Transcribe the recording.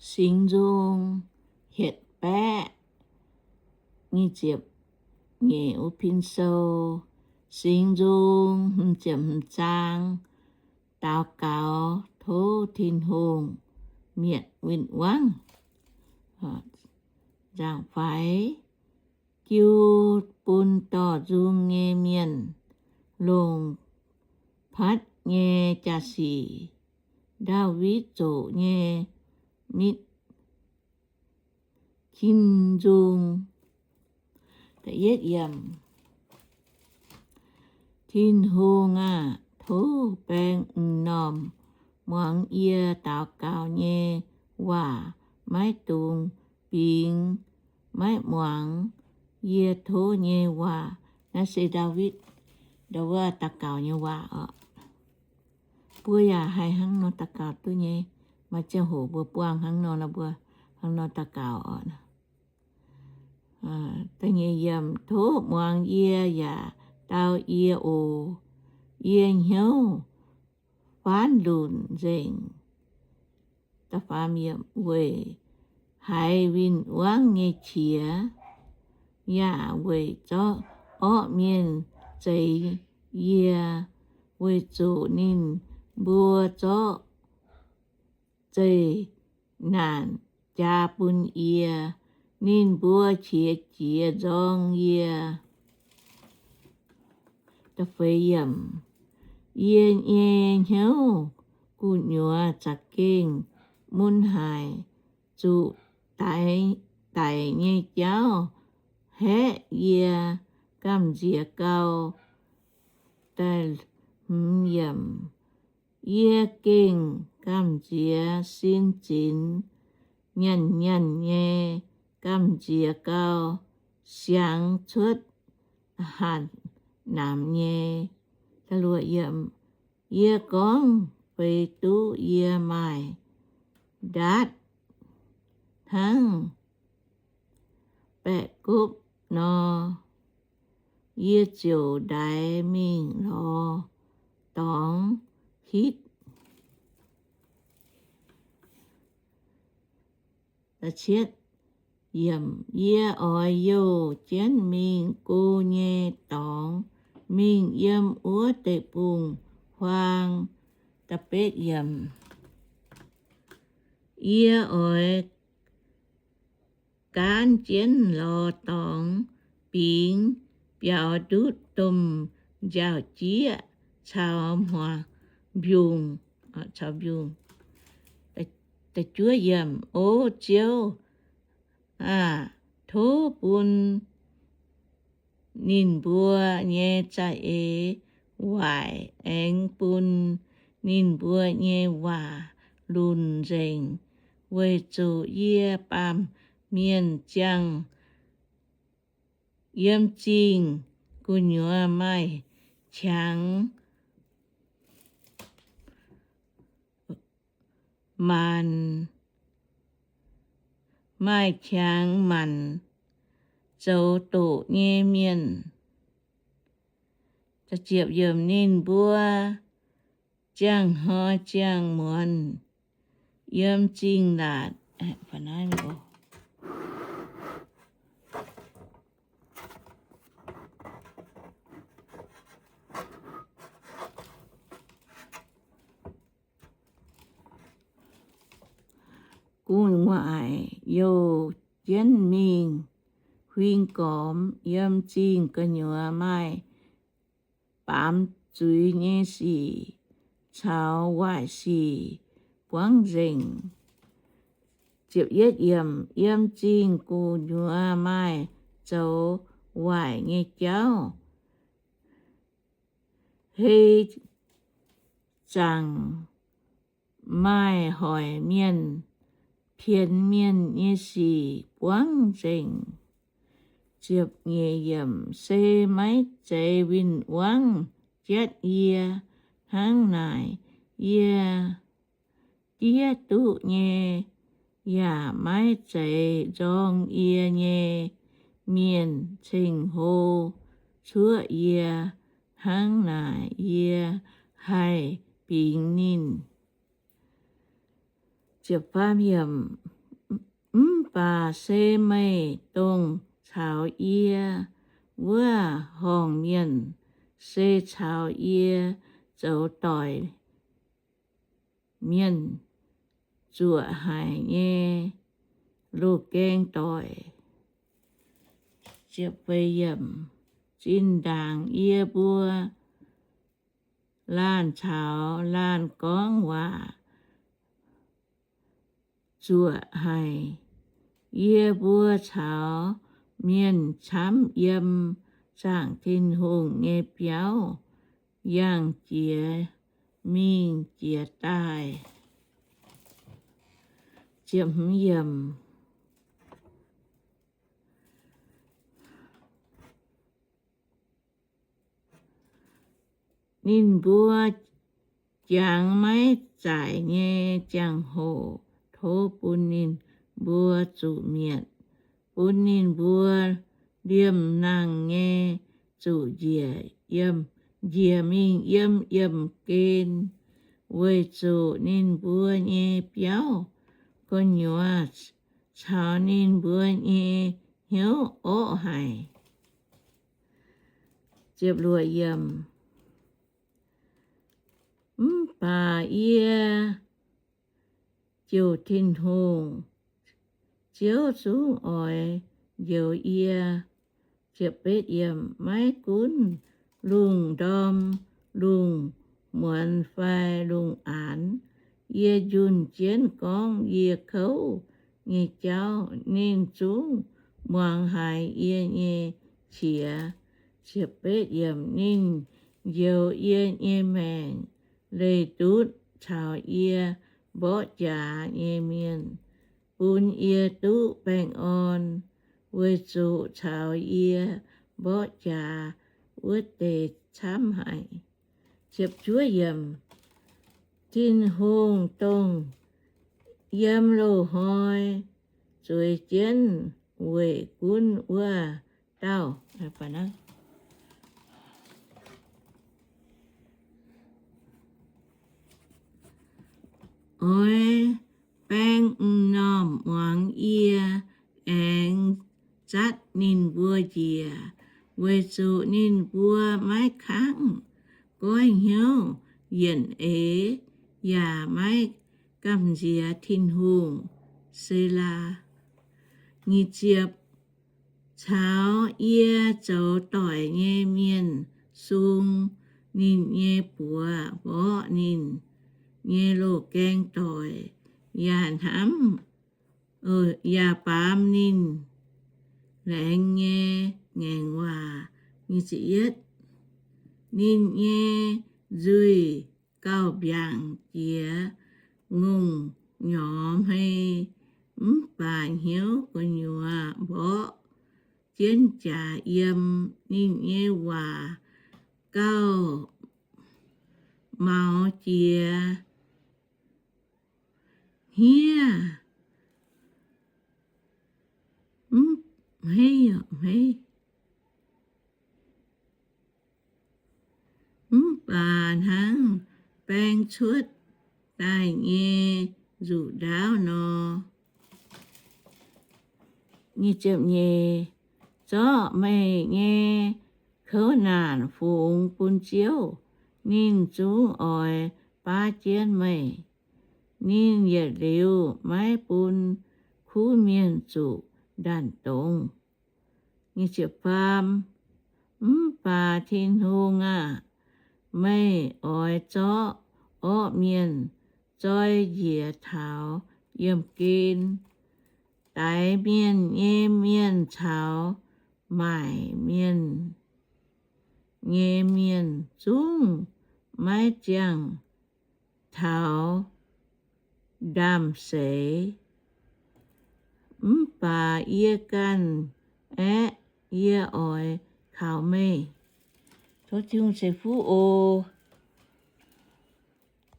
Singx Nzung hietc baeqv nyic ziepc nyeic, wuov pin sou, Singx Nzung hmz ziepc hmz zaang, daux gaux tov Tin-Hungh mietc win-wangv. Nzaangc faix, jiu bun dorh nzung nyei mienh, longc patv nyei jaa-sic, Ndaawitv zoqc nyei mitv kin nzung. Tin-Hungh aah, tov baeng m'normh muangx yie daux gaux nyei waac, maiv dungx bingx, maiv muangx yie tov nyei waac. Naaiv se Ndaawitv, Ndaawitv daux gaux nyei waac oc. Mbuo yaac haih hnangv nor daux gaux duqv nyei. Maaih ziangh hoc mbuo buangh hnangv nor, mbuo hnangv nor daux gaux oc. Da'nyeic yiemc, tov muangx yie yaac dau yie oc. Yie hnyouv faanv lunc nzengc, weic haiz win-wangv nyei qiex, yaac weic zorqv orqv mienh zeix yie, weic zuqc ninh mbuo zorqv zeqc naanc jaa bun yie. Ninh mbuo qiex jiez nzorng yie. Yie nyei hnyouv gu'nyuoz za'gengh mun haic, zuqc daic nyei jauv haeqv yie gamh nziex gau. Yie gengh gamh nziex sin zinx, nyanc nyanc nyei gamh nziex gau, siangx cuotv hatc namx nyei. Yie gorngv feix duqv yie maaih ndaatv hnangv baeqc gopv nor, yie ziouc ndaix mingh lorz dorngx hitv. Yie oix youh jienv mingh go nyei dorngx, mingh yiem wuov deic-bung-huaang. Yie oix gaanv jienv lorz dorngx, bingx biaux ndutv domh nziaaux-jieqv caux mbiungc, caux mbiungc. O Ziouv aah! Tov bun ninh mbuo nyei za'eix waaic, aengx bun ninh mbuo nyei waac lunc nzengc, weic zuqc yie baamh mienh ziangh yiem zingh gu'nyuoz maaih qangx maanc, maaih qangx maanc zoux doqc nyei mienh. Ninh mbuo ziangh hnoi ziangh muonz yiem zingh laatc gu'nguaaic youh jienv mingh huing gormx yiem zingh gu'nyuoz maaih baamz zuiz nyei sic caux waaic sic buangv nzengc. Yiem zingh gu'nyuoz maaih zoux waaic nyei jauv, hei zaangc maaih hoic mienh, pienx mienh nyei sic buangv nzengc. Se maiv zeiz win-wangv jatv yie hnangv naaic, yie diev duqv nyei, yaac maiv zeiz nzorng yie nyei mienh ceng-hlo cuoqv yie hnangv naaic, yie haih bingx ninh. baac se meih dongh caux yie wuov horngh mienh, se caux yie zoux doic mienh zuoqc haic nyei loz-gaeng doic. Zinh ndaangc yie mbuo laanh caux laanh gorngv waac zuoqc haic. Yie mbuo caux mienh camv yiem zaangc Tin-Hungh nyei biauv yangh jiex mingh jiex daaih. Ninh mbuo jangx maiv zaaic nyei ziangh hoc, tov bun ninh mbuo zuqc mietc, bun ninh mbuo liemh nangh nyei zuqc njiec, njiec mingh yiem yiemh gen, weic zuqc ninh mbuo nyei biauv gu'nyuoz caux ninh mbuo nyei hnyouv orqv haic. Mv baac yie jouh Tin-Hungh, Ziouv zungv oix njoux yie. Maiv gunv lungh ndorm, lungh muonz fai lungh aanx, yie njunh jienv gorngv yie kouv nyei jauv, ninh zungv muangx haiz yie nyei qiex. Ninh njoux yie nyei maengc, leih ndutv caux yie mborqv jaax nyei mienh, bun yie duqv baengh orn, weic zuqc caux yie mborqv jaax wuov deix camv haic. Tin-Hungh dongh yiem loz-hnoi zueiz jienv weic gunv wuov dauh. Oix baeng m'normh muangx yie, aengx zatv ninh mbuo njiec, weic zuqc ninh mbuo maiv kangv goiv hnyouv yienc eix, yaac maiv gamh nziex Tin-Hungh. Selaa. Caux yie zoux doic nyei mienh sung ninh nyei buoz, mborqv ninh nyei loz-gaeng doic, yaac hnamv, yaac baamz ninh laengz nyei ngaengc waac. Ninh nyei nzuih gauh mbiaangc jiex ngongh nyorx hmei, mv baac hnyouv gu'nyuoz mborqv jienv jaax yiem. Ninh nyei waac gauh maux jiex hniev. Mv baac hnangv baeng cuotv daaih nyei nzuqc ndaauv nor. Zorqv meih nyei kouv naanc fungx bun Ziouv, ninh zungv oix baav jienv meih. Ninh yietc liuz maiv bun kuv mienh zuqc ndanc dongz. Mv baac Tin-Hungh aah! Meih oix zorqv orqv mienh zoi njiec taux yiemh gen. Daix mienh nyei mienh caux maaic mienh nyei mienh zungv maiv ziangh taux ndaamv-seix. Mv baac yie ganh aeqv, yie oix kaux meih. Tov Tin-Hungh ceix fuqv oc.